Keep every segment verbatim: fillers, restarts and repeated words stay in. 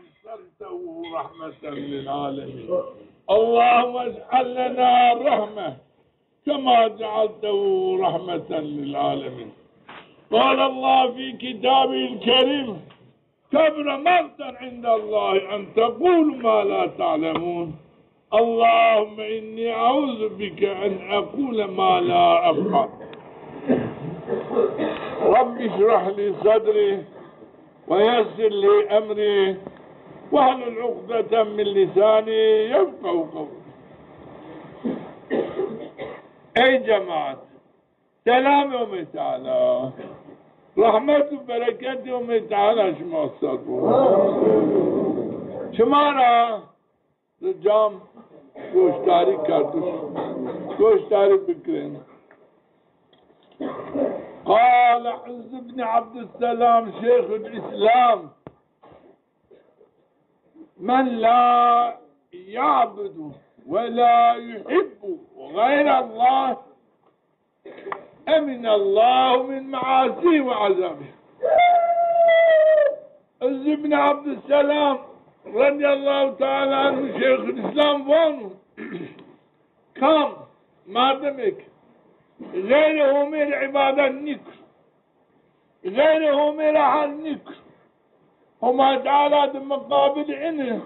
أرسلته رحمة للعالمين. اللهم اجعل لنا رحمة كما جعلته رحمة للعالمين. قال الله في كتابه الكريم: كبر مقتا عند الله أن تقولوا ما لا تعلمون. اللهم إني أعوذ بك أن أقول ما لا أفعل. رب اشرح لي صدري ويسر لي أمري واحلل عقدة من لساني يفقهوا قولي. Ey cemaat, selamê Homê Teala, rehmet û bereketê Homê Teala şima ser bo. Şima ra ricam goşdarî kerdiş, goşdarî bikirin. قال عز بن عبد السلام شيخ الإسلام: من لا يعبد ولا يحب غير الله أمن الله من معاصيه وعذابه. Îzz ibn Abdusselam radîyallahu teala anhu Şeyhülislam vano, kam merdimêk xeyrê Homê rê îbadet nîkir, xeyrê Homê ra hes nîkir, Homay Teala di miqabilî ini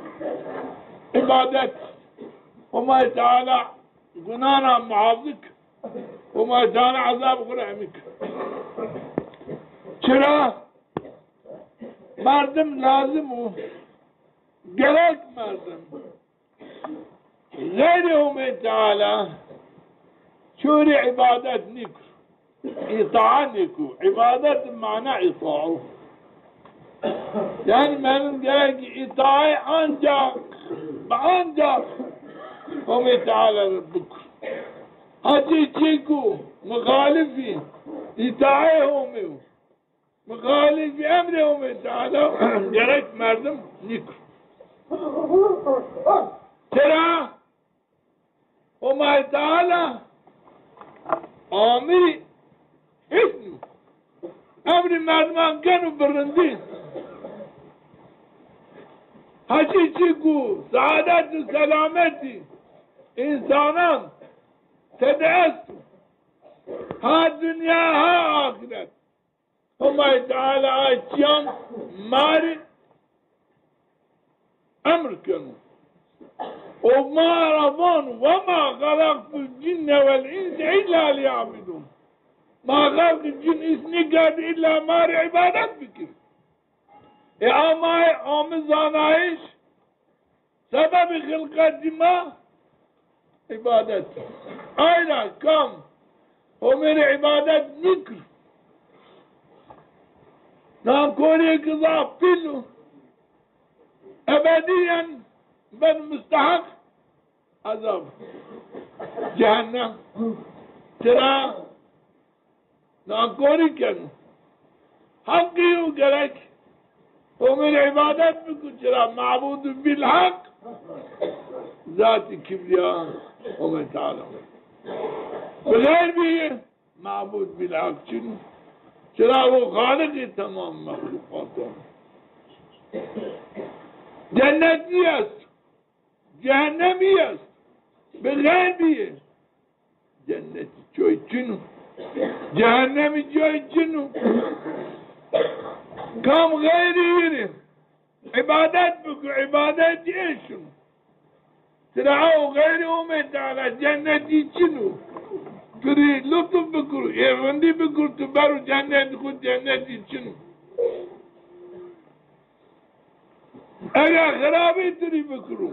îbadet, Homay Teala gunan ra muhafız ik, Homay Teala ezabê xwu ra emîn ik. Çira? Merdim lazim o, gerek merdim xeyrê Homê Teala ço rê îbadet nîkir, îtaa nîkir. Îbadet mana îtaa o. Yanî merdim gerek îtaayê ancax, bi ancax Homê Teala rê bikir. Heçî çî ku muxalifî îtaayê Homê yo, muxalifî emrê Homê Teala gerek merdim nîkir. Çira? Homay Teala amirî husn o. Emrî merdiman keno bi rindî. Heçî çî ku seadet û selametî însanan tede esto, ha dinya ha axiret. Homay Teala ay çîyan ma rê emr keno. Û ma ra vano: "Ve ma xelaqtul cinne vel inse illa liyabudun." Ma xelqî cin îns nîkerd îlla ma rê îbadet bikir. E, ama ame zanayîş, sebebê xilqetî ma îbadet. Ay ra kam Homê rê îbadet nîkir, nankorîyêk zaf pîl o, ebedîyen ben musteheq ezab, cehennem. Çira? Nankorî keno. Heqî yo gerek Homê rê îbadet biko, çira mabûd bilheq zatî kibrîya Homê Teala. Bi xeyr bîyê, mabûd bilheq çin o. Çira o xaliqê temam mexluqat o. Cennetî est, cehennemî est. Bi xeyr bîyê. Cennetî coy çin o, cehennemî coy çin o. Kam xeyrî yi rê îbadet biko, îbadetî ê şino. Çira o xeyrê Homê Teala cennetî çin o. Tu rê lutuf bikiro, ê rindî bikiro, tu bero cennetî xwu, cennetî çin o. Eger xirabî tu rê bikiro,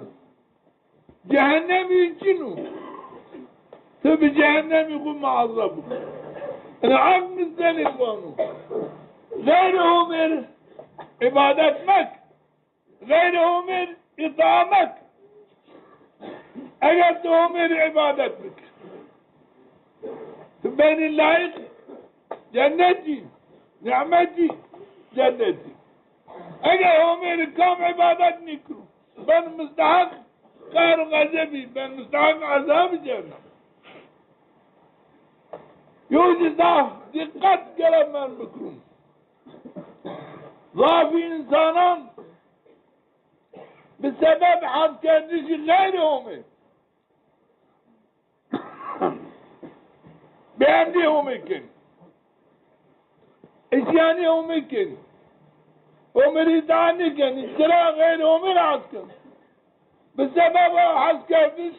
cehennemî çin o. Ti bi cehennemî xwu muazeb bikî. Ina aql mi senê vano. Xeyrê Homê rê îbadet mek. Xeyrê Homê rê îtaa mek. Eger ti Homê rê îbadet bikî, ti benî layiq cennetî, nîmetî cennetî. Eger Homê rê kam îbadet nîkiro, ben musteheq qehr û xezebî, ben musteheq ezabî cehennem. Yo zî zaf dîqet gere merdim bikiro. Zafî însanan Bi sebeb heskerdişî xeyrê Homê. Bêemrî Homê kenî. Îsyanî Homê kenî. Homê rê îtaa nêkenî. Çira? Xeyrê Homê ra hes kenî. Bi sebeba heskerdiş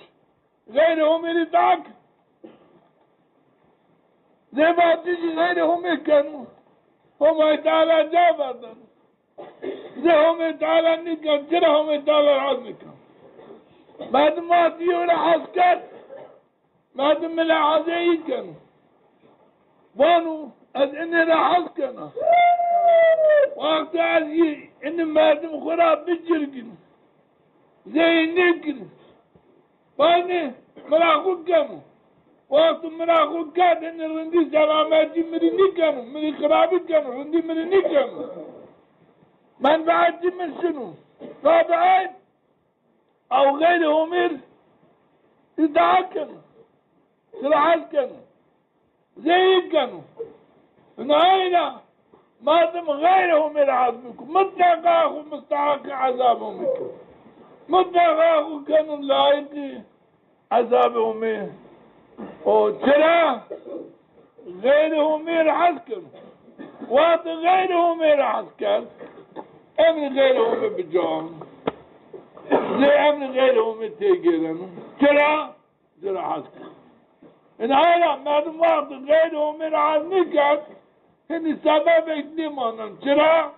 xeyrê Homê rê îtaa kenî. Zê vatişî xeyrê Homê kenî. Homay Teala ca verdeno. Zê Homê Teala nîken, çira Homê Teala ra hes nîken? Merdim wextî yew ra hes kerd, merdim milahezeyî keno. Vano, ez inê ra hes kena. Wextê ez yê inî merdim xwu ra bicirgîn, zê yê nêkirî. Vanê, mi ra xwu keno. Wexto mi ra xwu kerd, hinî rindî selametî mi rê nîkeno, mi rê xirabî keno, rindî mi rê nîkeno. Menfeetî mi şino. Tabiet, ew xeyrê Homê rê îtaa keno. Çira hes keno? Zey keno. Ina ey ra merdim xeyrê Homê ra hes biko, mutleqa xwu musteheqê ezabê Homê keno. Mutleqa xwu keno layiqî ezabê Homê. O çira? Xeyrê Homê ra hes keno. Wextê xeyrê Homê ra hes kerd, emrê xeyrê Homê bi ca amo. Zê emrê xeyrê Homê têgêreno. Çira? Ci ra hes kerd. Ina ey ra merdim wextê xeyrê Homê ra hes nîkerd, hinî sebebêk nêmanen. Çira?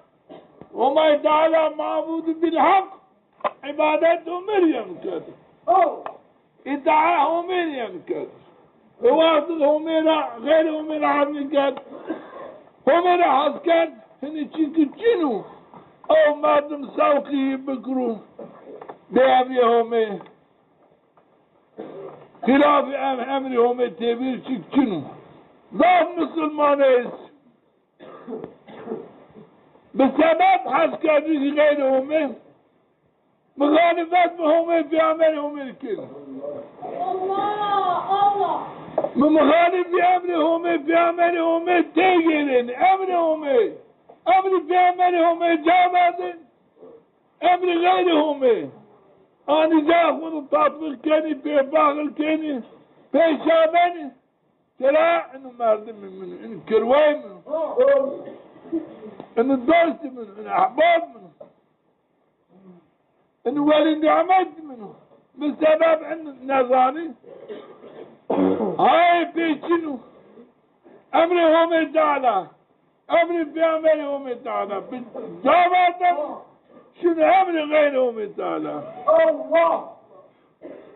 Homay Teala mabûdî bîl heq, îbadet Homê rê yeno kerd. Îtaê Homê rê yeno kerd. Ê wextê Homê ra, xeyrê Homê ra hes nîkerd, Homê ra hes kerd, hinî çîkî çin o. Ew merdim sewqî bikiro bêemrî Homê. Xîlafî em-, emrî Homê têbîr çîk çin o. Zaf musulman est. Bi sebeb heskerdişî xeyrê Homê, mixalîfet bi Homê, pêxemberê Homê rê kenî. Mi mixalîfî emrê Homê, pêxemberê Homê têgêrênî. Emrê Homê, emrî pêxemberê Homê ca verdênî. Emrê xeyrê Homê. Anî ca xwu de tatbîq kenî, pê faxir kenî, pê şa benî. Çira? Ino merdimê min o, ino kirweyê min o. Ino dostê min o, ino ehbab min o. Ino welî nîmetê min o. Bi sebeb ino nezanî. Hayê pê çin o. Emrê Homê Teala. Emrê pêxemberê Homê Teala bi ca verdeno, şino emrê xeyrê Homê Teala. Allah!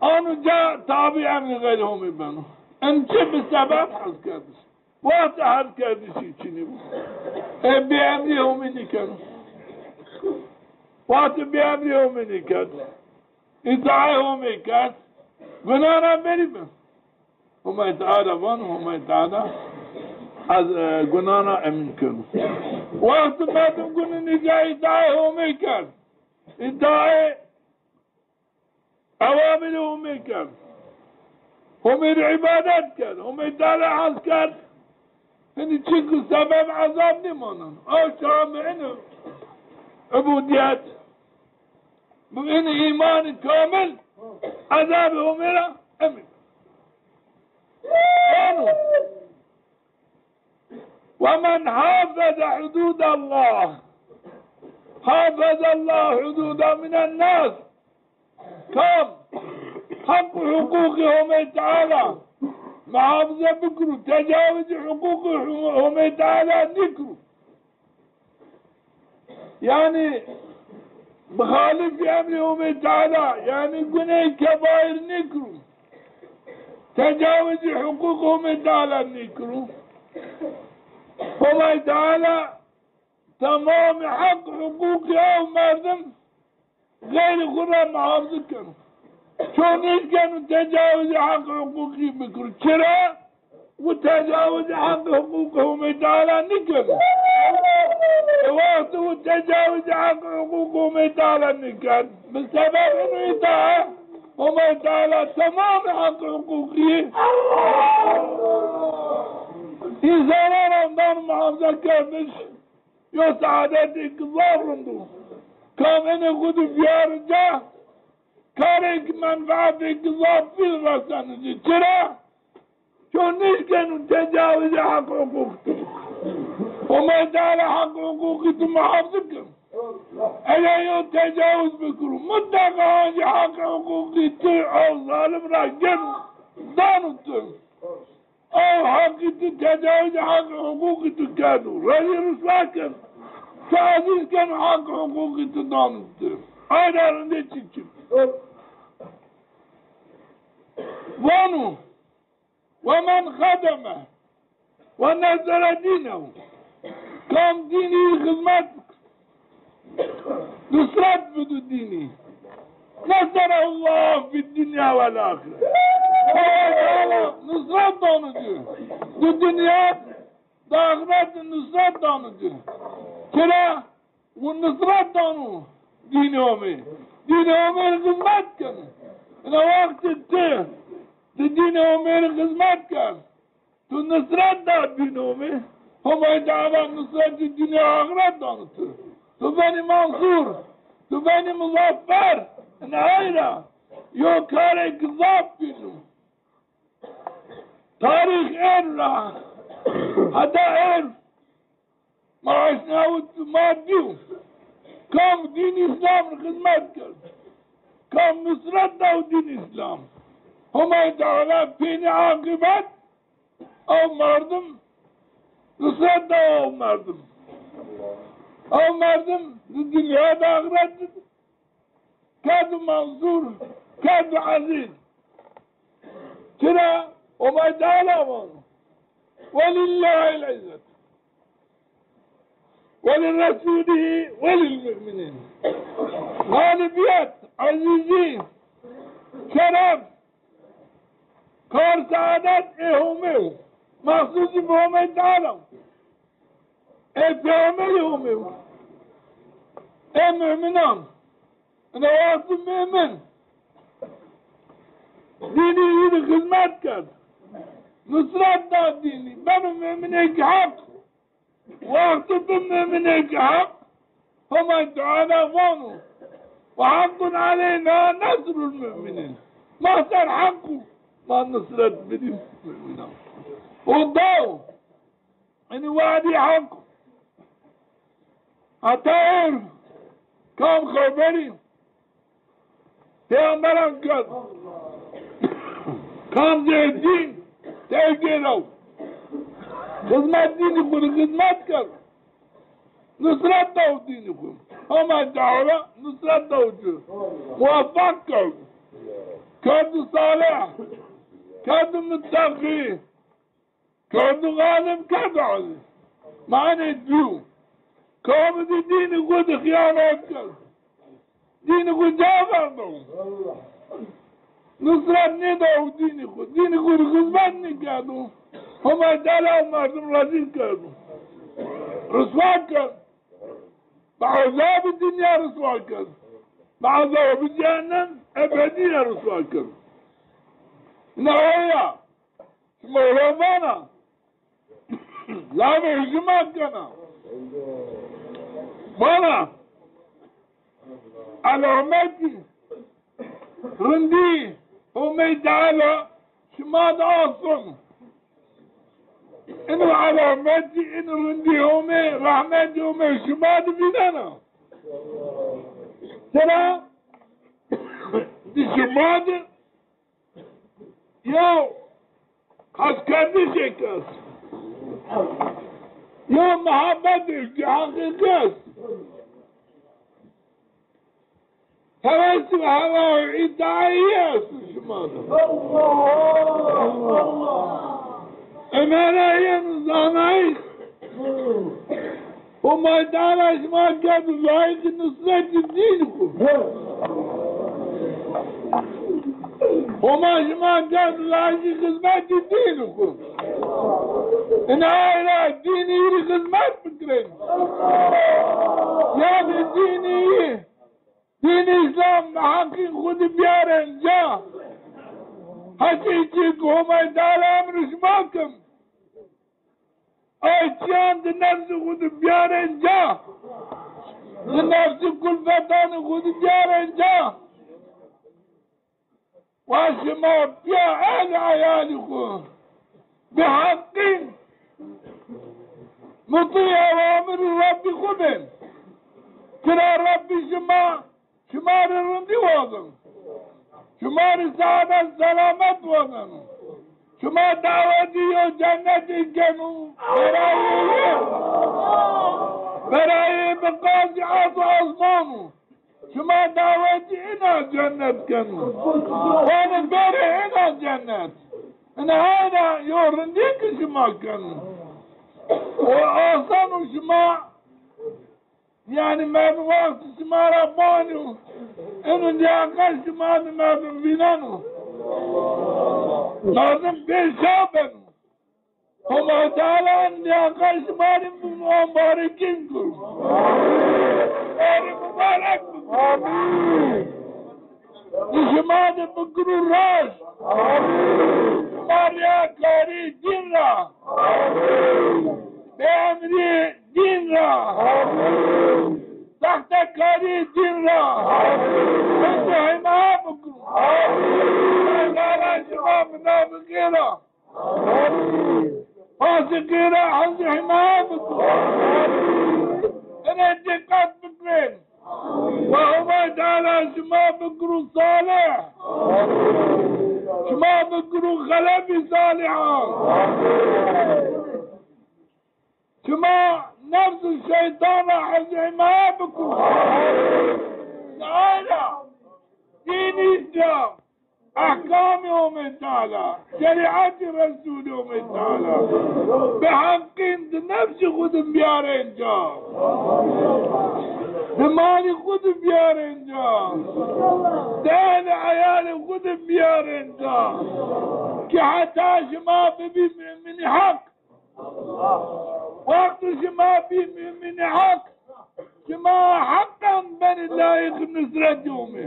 Ano ca tabî emrê xeyrê Homê beno. Em çi? Bi sebeb heskerdiş. Wextê heskerdişî çinî bo. E, bêemrî Homê nîkeno. Wextê bêemrî Homê nîkerd, îtaê Homê kerd, gunana berî bi. Homay Teala vano, Homay Teala ez, e, gunana emîn keno. Wextê merdim gunî nîka îtaê Homê kerd, îtaê ewamirê Homê kerd, Homê rê îbadet kerd, Homay Teala hes kerd, hinî çik o, sebeb ezab nêmanen. Aşa mi ino ubudîyet, bi ino îmanî kamil, ezabê Homê ra emîn. Vano, "Ve men hafeze hududallah, hafezallahu hudude minennas." Kam heq û huqûqê Homê Teala muhafize bikiro, tecawizî huqûqê Homê Teala nêkiro. Yanî, muxalifî emrê Homê Teala, yanî guneyê kebaîr nêkiro. Tecawizî huqûq Homê Teala nêkiro. Homay Teala temamî heq huqûqî ew merdim xeyrê xwu ra muhafize keno. Ço nêşkeno tecawizê heq huqûqî bikiro. Çira? Wi tecawizê heq huqûqê Homê Teala nêkeno. E, wextê wi tecawizê heq huqûqê Homê Teala nêkerd, bi sebeb ino îtae Homay Teala temamê heq huqûqî însanan ra dano muhafize kerdiş. Yo seadetêk zaf rind o. Kam enê xwu de biyaro ca, karêk menfeetêk zaf bî reseno ci. Çira? Ço nêşkeno tecawuzê heq huqûqî tu bikiro. Homay Teala heq huqûqî tu muhafiz keno. Eger yew tecawuz bikiro, mutleqa ancî heq huqûqî tu ew zalim ra geno, dano tu. Ew heqî tu tecawuzê heq huqûqî tu kerdo, rezîl riswa keno. Tu ezîz keno, heq huqûqî tu dano tu. Ay ra rindê çî çin. Vano, "Ve men xedeme ve nesere dînehu." Kam dînî xizmet bik, nusret bido dînî. Neserehullahu fid dunya vel axire. Nusret dano ci. Di dinya, di axiret de nusret dano ci. Çira? Wu nusret dano dînê Homê. Dînê Homê rê xizmet keno. Ina wextê ti, ti dînê Homê rê xizmet kerd, tu nusret da dînê Homê, Homay Teala nusretî dinya axiret dano tu. Tu benî mansur, tu benî muzaffer. Ina ay ra yew karêk zaf bîn o. Tarîx êr ra heta êr ma eşnawit, ma dîyo. Kam dîn Îslam rê xizmet kerd, kam nusret da dîn Îslam, Homay Teala pênî aqîbet ew merdim nusret da ew merdim. Ew merdim di dinya de axiret de kerdo mansur, kerdo ezîz. Çira? Homay Teala vano, "Welillahil izzetu ve lirresulî ve lil mu'minîn." Galibîyet, ezîzî, şeref, kar, seadet ê Homê yo. Mexsûsî bi Homay Teala. Ê peyxamberî Homê yo. Ê mu'minan. Ina wextî mu'min dînî yî rê xizmet kerd, nusret da dînî, beno mu'minêk heq. Wextî bi mu'minêk heq, Homay Teala vano, "Ve haqqun aleyna nesrul mu'minîn." Ma ser heq o, ma nusret bidîm mu'minan. O daw. Enî we'dî heq. Heta êr kam xeberî peyxamberan kerd, kam zî dîn tewcîh ra, xizmet dînî xwu rê xizmet kerd, nusret da dînî xwu. Homay Teala nusret da ci. Muweffeq kerd. Kerdo salih. Kerdo mutteqî. Kerdo xalim, kerdo ezîz. Ma enê dîyo. Kam zî dînî xwu de xîyanet kerd, dînî xwu ca verdo, nusret nêda dînî xwu, dînî xwu rê xizmet nêkerdo, Homay Teala o merdim rezîl kerdo. Riswa kerd. Bi ezabê dinya riswa kerd. Bi ezabê cehennem ebedî ya riswa kerd. Ina aya. Şima ra vana, lavê şima kena. Vana, elametî rindî Homey Teala şima de ason. Ino elametî, ino rindî Homê, rehmetî Homê şima de vînena. Sera di şima de yew heskerdişêk est. Yew muhabbetêk heqîqî est. Heves û hewa û îddiayî est şima de. Emana yeno zanayîş. Homay Teala şima kerdo layîqî nusretî dîn xwu. Homa şima kerdo layîqî xizmetî dîn xwu. Ina ay ra dînî yî rê xizmet bikirin. Yanî dînî yî, dînî Îslam heqî xwu de biyarên ca. Heşê çî ki Homay Teala emrê şima kim. Ay çîyan di nefsê xwu de biyarên ca. Di nefsî kulfetanê xwu di biyarên ca. Wa şima pîya ehlî eyalî xwu bi heqî mutî ewamirî Rebbî xwu bên. Tira Rebbî şima, şima rê rindî wazeno. Şima rê seadet selamet wazeno. Şima dawetî yo cennetî keno. Berayê yê, berayê bi qazî erd û ezman o. Şima dawetî ina cennet keno. Vanê bêrê ina cennet. Ina ayna yo rindî ki şima keno. O aseno şima, yanî merdim wextî şima ra banî, ino lîyaqet şima di merdim vîneno. Merdim pê şa beno. Homa Teala nîya qey şima rê mubarekîn kir. Şima rê mubarek bikir. Amîn. Şima de bikiro raşt. Amîn. Şima riyakarî dîn ra. Amîn. Bêemrî dîn ra. Amîn. Sextekarî dîn ra. Amîn. Hema bikiro. Amîn. Teala şima munafiqî ra. Fasiqî ra hewzî himaye bikiro. Inê dîqet bikerên. Wa Homay Teala şima bikiro salih. Şima bikiro xelefî salihan. Şima nefs û şeytan ra hewzî himaye bikiro. Teala dînî Îslam. Ehkamê Homê Teala, şerîetê Resûlê Homê Teala, bi heqîn di nefsî xwu di biyarên ca. Di malî xwu di biyarên ca. Di ehlî eyalê xwu di biyarên ca. Ki heta şima bibî muminî heq. Wexto şima bî muminî heq, şima heqan benî layiq nusretî Homê.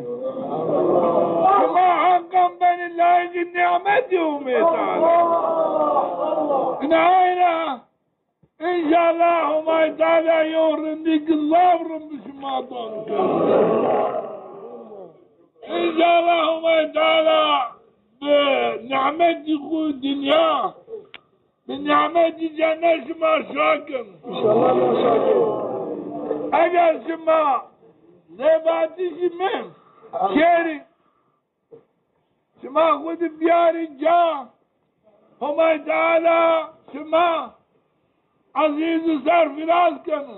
Şima heqan benî layiqî nîmetî Homê Teala. Ina ayna, înşallah Homay Teala yew rindî ki zaf rind bi şima don keno. Înşallah Homay Teala bi nîmetî xwu dinya, bi nîmetî cennet şima şa kin. Înşallah şa kin. Eger şima zêbatişî mi şêrî, şima xwu di biyarî ca, Homay Teala şima ezîz û serfiraz keno.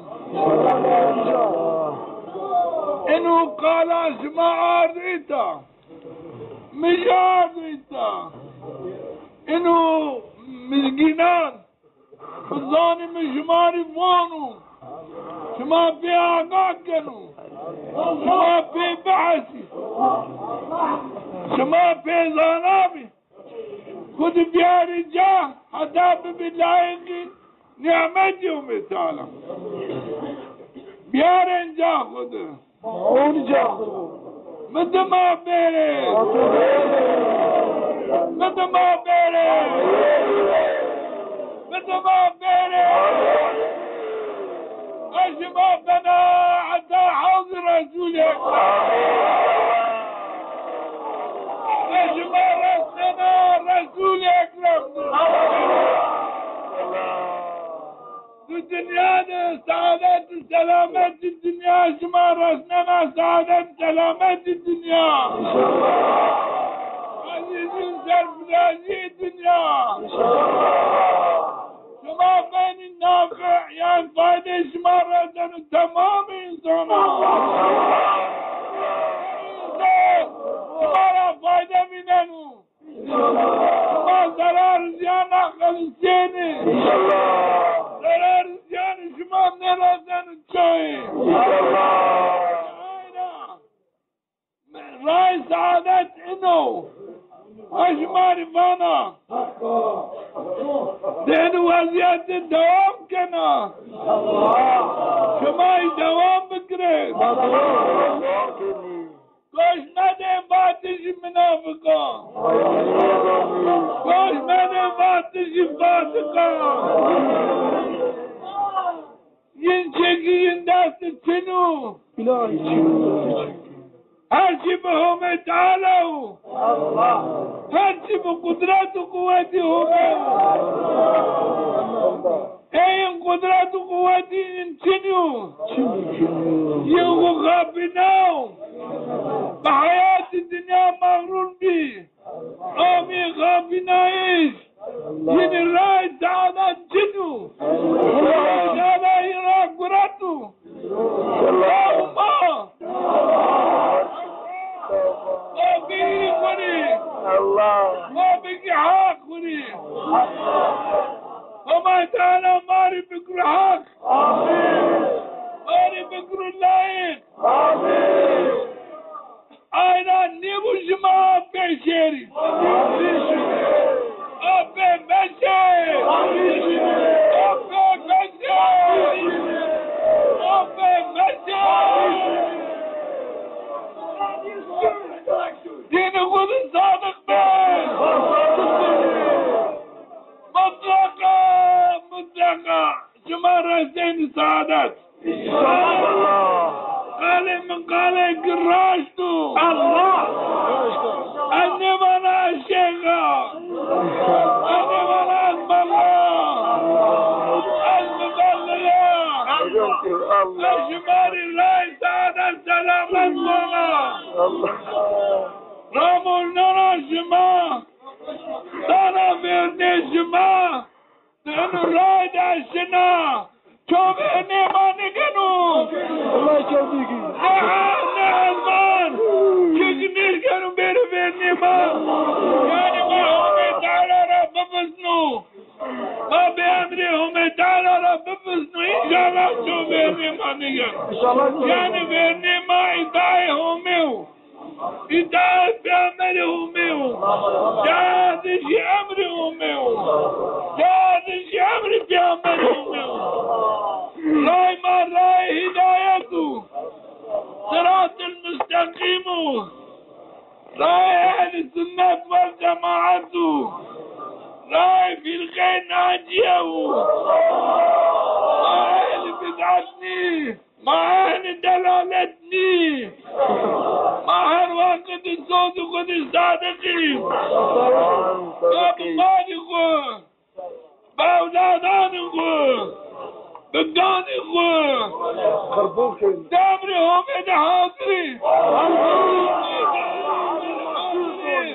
Înû qala şima ardo îta. Mi jî ardo îta. Înû mizgînan, bizanî mi şima rê vano. Şima pê aga keno. Şima pê bihesî. Şima pê zana bî. Xwu di biyarî ca, heta bibî layiqî nîmetî Homê Teala. Biyarên ca xwu di. Ewnî ca xwu di. Mi dima bêrê. Mi dima bêrê. Mi dima bêrê. Ez şima bena heta hewzî Resûlî Ekrem. Ez şima resnena Resûlî Ekrem. Di dinya de saadet û selametî dinya şima resnena saadet selametî dinya. Ezîzî serfirazî dinya. Şima benî nafi, yan fayde şima reseno temamê însanan. Însan şima ra fayde vîneno. Şima zerar ziyan nexelisîyenî. Zerar ziyan şima nêreseno çayî. Ayna. Ray saadet ino. Ha şima rê vana. Dêni wezîyetî dewam kena. Şima yî dewam bikirê. Goş medê vatişî minafiqan. Goş medê vatişî fasiqan. Yin çekî yin dest çin o. Her çî bi Homê Teala o. Her çî bi qudret û quwetî Homê o. Ê yin qudret û quwetî yin çin o. Yin xwu xapîna o. Bi heyatî dinya mexrûr bî. Amî xapînayîş. Yînî ray seadet çin o. Ray seadet yî ra guret o. Allahumma. Ma bigîrî xwu rî. Ma bigî heq xwu rî. Homay Teala ma rî bikiro heq. Ma rî bikiro layîq. Ayra nêbo şima pê şêrî. A pê meşê. A pê meşê. A pê meşê. Dînê xwu de sadiq be. Mutlaqa, mutlaqa şima resenî seadet. Înşallah. Qalê mi qalê ki raşt o. Allah. Ez nêvana ez şêx a. Ez nêvana ez mela. Ez mubelir a. Allah. Ez şima rî ray seadet selamet vana. Allah. Ramon nana şima. Dana vernê şima. Eno ray de şina. Ço vernê ma nêkeno. Allah ço bigî. Ne her ne ezman. Çik nêşkeno bêrê vernê ma. Yanî ma Homê Teala ra bipizno. Ma bi emrê Homê Teala ra bipizno. Înşallah ço vernê ma nêkeno. Înşallah. Yanî vernê ma îtaê Homê o. Îtaet pêxemberê Homê o. Cehadê jî emrê Homê o. Cehadê jî emrê pêxemberê Homê o. Ray ma rayê hîdayet o. Siratil musteqîm o. Rayê ehlî sunnet wel cemaet o. Rayê fîrqeyê nacîye o. Ma ehlî bid'et nî. Ma ehlî delalet nî. Ma her wext di sozî xwu di sadiq î. Ma bi malî xwu, bi ewladanî xwu, bi ganî xwu, di emrê Homê de hazir î.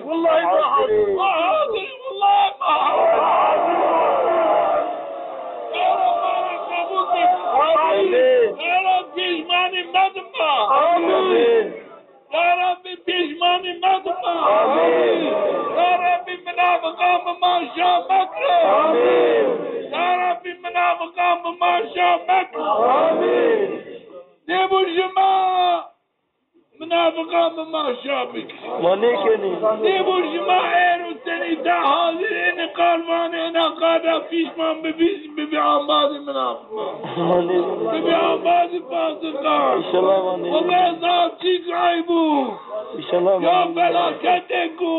Wellahî ma hazir î. Ma hazir î, wellahî ma hazir î. Ya Rab, ma ra qebul bik. Amîn. Ya Rab, pêşmanî medi ma. Amîn. Ya Rabbî, pêşmanî medi ma. Amîn. Ya Rabbî, minafiqan bi ma şa mekir. Amîn. Ya Rabbî, minafiqan bi ma şa mekir. Amîn. Nêbo şima minafiqan bi ma şa bikir. Ma nêkenî. Nêbo şima êro senî de hazir ênê qalvanê ena qada pîşman bibî, bibî embazê minafiqan. Ma nêkenî. Bibî embazê fasiqan. Înşallah ma nêkenî. Wellahî zaf çîk eyb o. Înşallah ma nêkenî. Ya felaketêk o.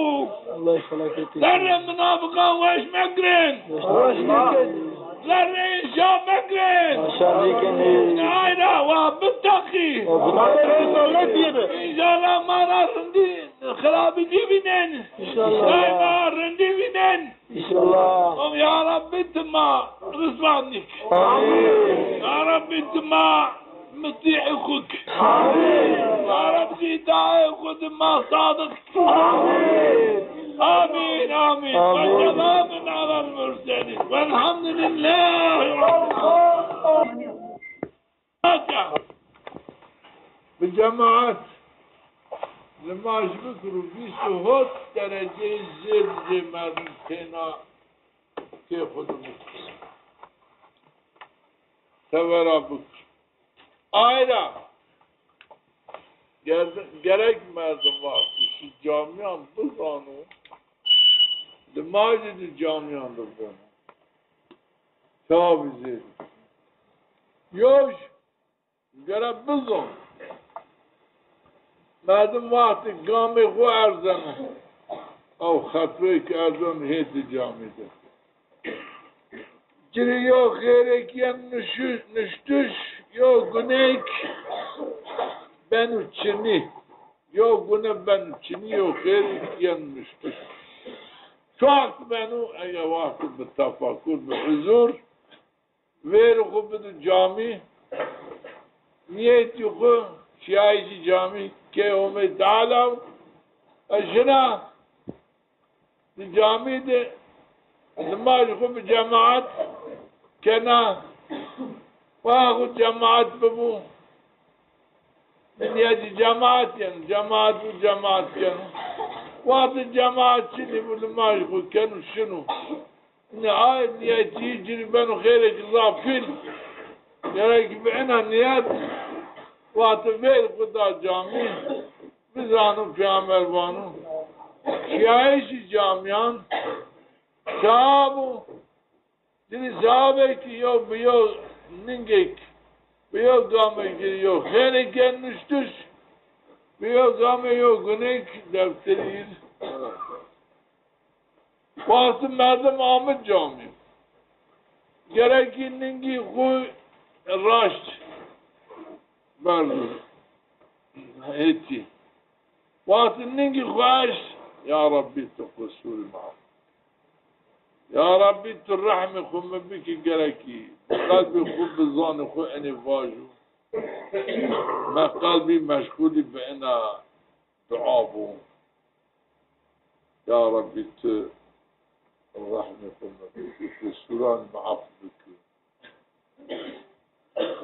Wellahî felaketêk o. Zerrê minafiqan weş mekirin. Weş mekirin. Zerrê şa mekirin. Şa mekirin. Ayra wa biteqî. Wa biteqî. Înşallah ma ra rindî, xirabî nêvînen. Înşallah. Daîma rindî vînen. Înşallah. Û ya Rabbî ti ma riswa nîk. Amîn. Ya Rabbî ti ma mutî'ê xwu ki. Amîn. Ya Rabbî îtaê xwu di ma sadiq ki. Amîn. Amîn, amîn. Amîn. Ve selamun alel murselîn. Velhamdulîllahî Rabbil alemin. Bi cemaet limaj bikiro, vîst û hot dereceyê zêr zê merdim têna kê xwu de bikiro. Tevera bikiro. Ayra ger-, gerek merdim vaxtî şî camîyan bizano, limajî di camîyan de bono. Tabî zêr. Yoş gere bizon. Merdim wextê gamê xwu erzeno, ew xetweyê ke erzeno hê di camî de. Ci rê yo xêrêk yen nuşu-, nuştuş, yo gunêk beno çinî. Yo gune beno çinî, yo xêrêk yen nuştuş. Çi wext beno? Eger wexto bi tefakur, bi huzur, vêrê xwu bido camî, nîyetî xwu şiyayîşî camî key Homê Teala û ez şina di camî de nimajê xwu bi cemaat kena. Waya xwu cemaat bibo, bi nîyetî cemaat yeno, cemaat û cemaat keno. Wextê cemaat çinî bo, nimajê xwu keno, şino. Nê, ay nîyetî ci rê beno xêrêk zaf pîl. Gerek bi ena nîyet wextê vêrê xwu da camî, bizano Peyxamber vano, şiyayîşî camîyan sewab o. Ci rê sewabêk yo, bi yo ningêk, bi yo gamêk ci rê yo xêrêk yen nuştuş, bi yo gamê yo gunêk defterî. Wextê merdim ame camî, gerekî ningî xwu raşt berdo hetî. Wextê ningî xwu eşt, ya Rebbî, tu qusurî mi af. Ya Rebbî, tu rehmê xwu mi bikî, gerekî qelbê xwu bi zanê xwu enê vajo. Mi qelbî meşxulî bi ena dua bo. Ya Rebbî, tu rehmê xwu mi bikî, qusuran mi af bikî.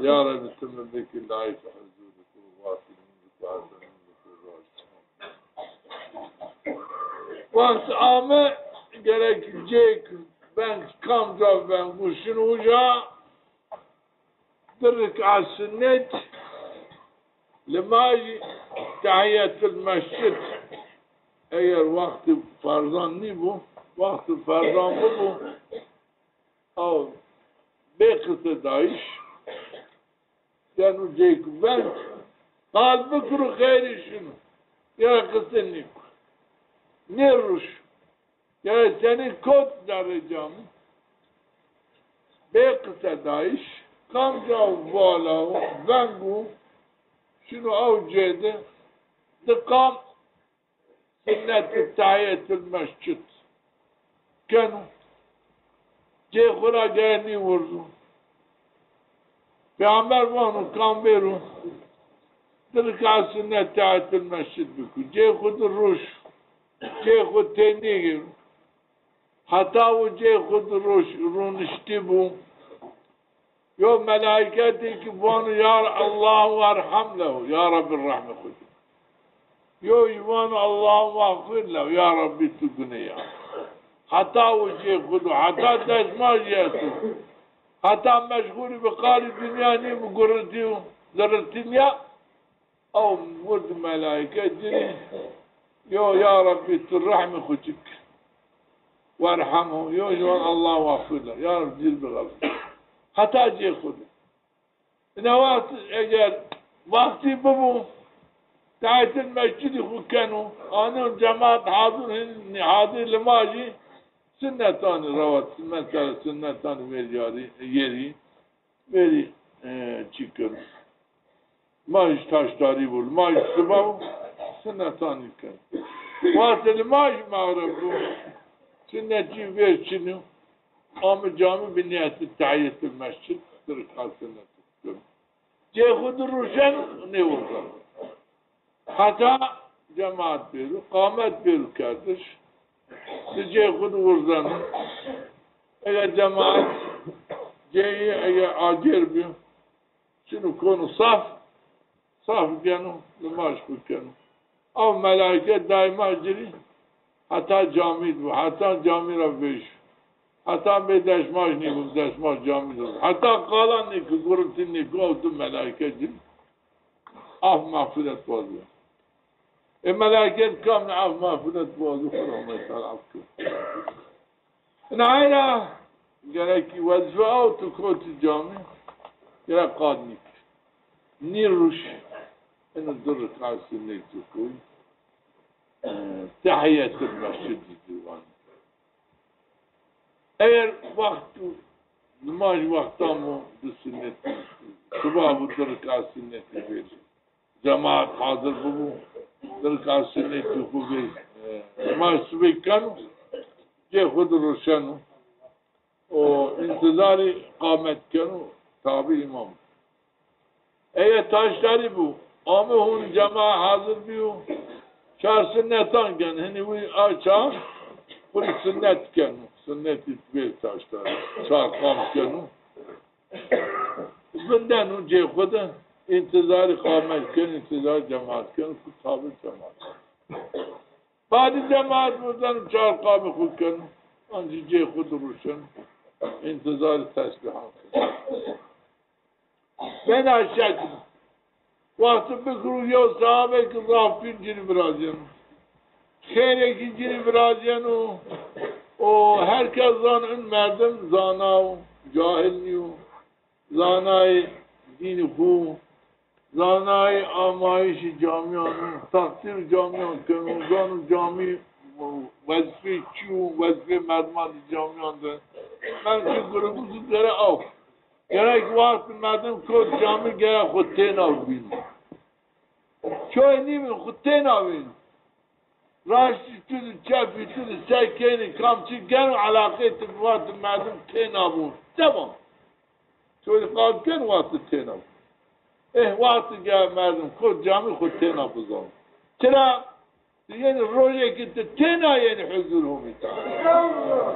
Ya Rebbî, tu mi bikî layîq huzurê xwu, vatî min bikî, hezirî min bikî, raşt. Wext ame, gerek cêk veng, kamca veng û şino uca, di rika sunnet, limajî tehiyetul mescid, eger wextê ferzan nîbo, wextê ferzan bibo, aw bê qisedayîş, yeno cêk veng, qal bikiro xeyrî şino. Yena qise nîko. Nêruş. Yena senî kot zerrê camî. Bê qisedayîş, kamca vala o, veng o, şino aw cê de, di qam sunnetê tehiyetul mescid keno. Cê xwu ra gere nîwurzo. Peyxamber vano, kam bêro di rika sunnet tehiyetul mescid biko, cê xwu di ruş, cê xwu tênîgêro. Heta o cê xwu di ruş, rûniştî bo. Yo melaîketî ki vano, ya Allahu erham lehu, ya Rebbî rehmê xwu di. Yo yî vano, Allahumma xfir lehu, ya Rebbî tu guneyê. Heta o cê xwu do, heta destmajî esto. Heta meşxulî bi qarî dinya nîbo, guretî û ziritî nîya. Aw wird melaîke ci rê, yo ya Rebbî tu rehmê xwu ci ki. Werhemhu, yo jî van Allahumma xfir lehu. Ya Rebbî ci rê bixelfî. Heta cê xwu de. Ina wext eger wextî bibo, tehiyetul mescidî xwu keno, ano cemaat hazir, hin hazir limajî sunnetanî rawat, mesela sunnetanî verî yarî, yerî, verî, e, çi keno. Limaj taştarî bo, limaj siba bo, sunnetanî keno. Wextê limaj mexrib bo, sunnetî ver çin o, ame camî bi nîyetî tehiyetul mescid, di rika sunnet keno. Cê xwu di ruşen nêwurzen. Heta cemaat bêro, qamet bêro kerdiş, di cê xwu di wurzeno. Eger cemaat cêyî, eger acêr bîyo, şino kono saf, saf geno, limaj xwu keno. Aw melaîke daîma ci rê heta camî di bo, heta camî ra vêşo. Heta bê destmaj nîbo, destmaj camî di bo. Heta qala nêko, guretî nêko, aw di melaîke ci rê af mexfîret wazo. Ê melaîket kamnî af mexfîret wazo, xwu ra Homê Teala af kero. Ina ay ra gerek wezîfe aw tu kotî camî, gerek qad nîkî. Nî ruş, ino di rika sunnetî koy, e, tehiyetul mescid ci vanî. Eger wext tu Nimaj wextan bo di sunnetî. Siba bo di rekat sunnetî vêrî. Cemaat hazir bibo. Di rekat sunnetî xwu vêrî. E, nimaj sibê keno. Cê xwu di ruşeno. O întizarî qamet keno. Tabî îmam. Eye taştarî bû. Ame hûn cema hazir bîyo. Çar sunnetan ken. Hinî wî a çar xwu rê sunnet keno. Sunnetî vê taştarî. Çar qam keno. Vindeno cê xwu de. Întizarî qamet keno, întizarî cemaat keno. Ku tabî cemaat. Badî cemaat murdeno çar qamê xwu keno. Ancî cê xwu di ruşeno. Întizarî tesbîhan keno. Bena şekil. Wextî bikiro yew sahabekî zaf pîl ci rê virazîyeno. Xêrekî ci rê virazîyeno. O her kes zano in merdim zana o, cahil nîyo. Zanayê dînî xwu, zanayê amayîşê camîyan o, teqdîr camîyan keno, zano camî wezîfeyê çi yo, wezîfeyê merdiman di camîyan de. Merdim ki guribû zû gere aw. Gerek wextî merdim kot camî gere xwu têna bîno. Çoyê nîvîn xwu têna vîn. Raştî tu di, çepî tu di, se kenî, kam çi geno, eleqeyê tu bi wextî merdim têna bo. Temam. Çoyê qal ken wextî têna bo. Eh, wextî gere merdim kot camî xwu têna bizano. Çira? Tu yenî rojekî tu têna yenî huzur Homî Teala.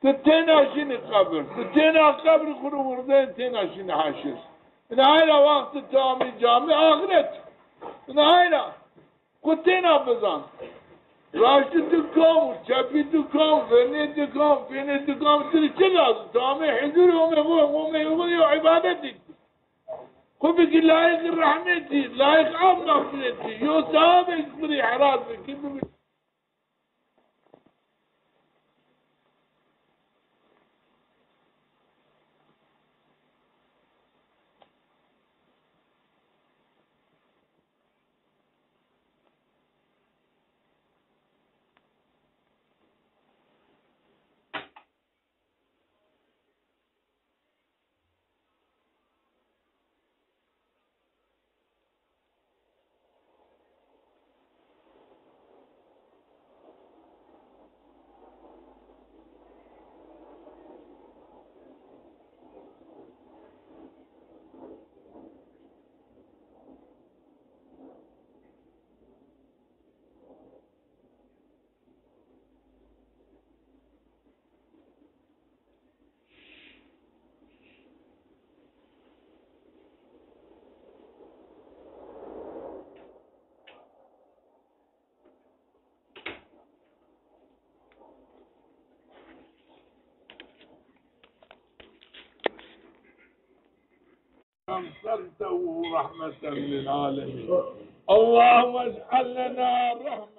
Tu têna şinî qebir. Tu têna qebir xwu rê wirdenî têna şinî heşir. Ina heyra wextî tu amî camî axiret. Ina heyra. Xwu têna bizan. Raştî tu kam, çepî tu kam, vernê tu kam, pênê tu kam, tu rê çi lazim? Tu amê huzurê Homê xwu, Homê xwu yew îbadetî. Xwu bikî layiqî rehmetî, layiq af mexfiretî, yew sewabêk xwu rê helas bikî, bibî. أرسلته رحمة للعالمين. اللهم اجعل لنا رحمة